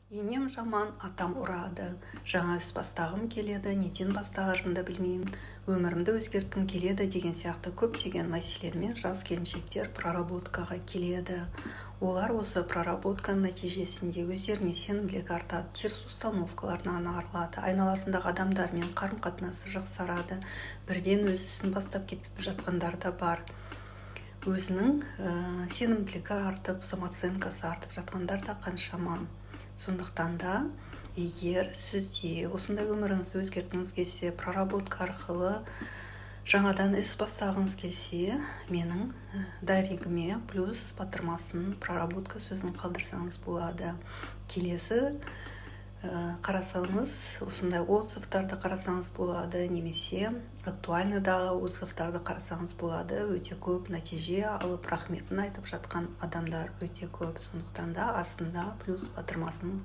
Енем жаман, атам ұрады, жаңа іс бастағым келеді, неден бастарымды білмеймін, өмірімді өзгерткім келеді деген сияқты көптеген мәселелермен жас келіншектер проработкаға келеді. Олар осы проработканың нәтижесінде өздеріне сенімділігі артады, теріс установкаларынан арылады, айналасындағы адамдармен қарым қатынасы жақсарады. Бірден өз ісін бастап кетіп жатқандар да бар, өзінің сенімділігі артып, самооценкасы артып жатқандар да қаншама. Сондықтан да, егер сізде осындай өміріңізді өзгерткіңіз келсе, проработка арқылы жаңадан іс бастағыңыз келсе, менің директіме плюс батырмасын, «проработка» сөзін қалдырсаңыз болады. Келесі қарасаңыз, осындай отзывтарды қарасаңыз болады немесе актуальныйдағы отзывтарды қарасаңыз болады. Өте көп нәтиже алып, рахметін айтып жатқан адамдар өте көп. Сондықтан да астында плюс батырмасын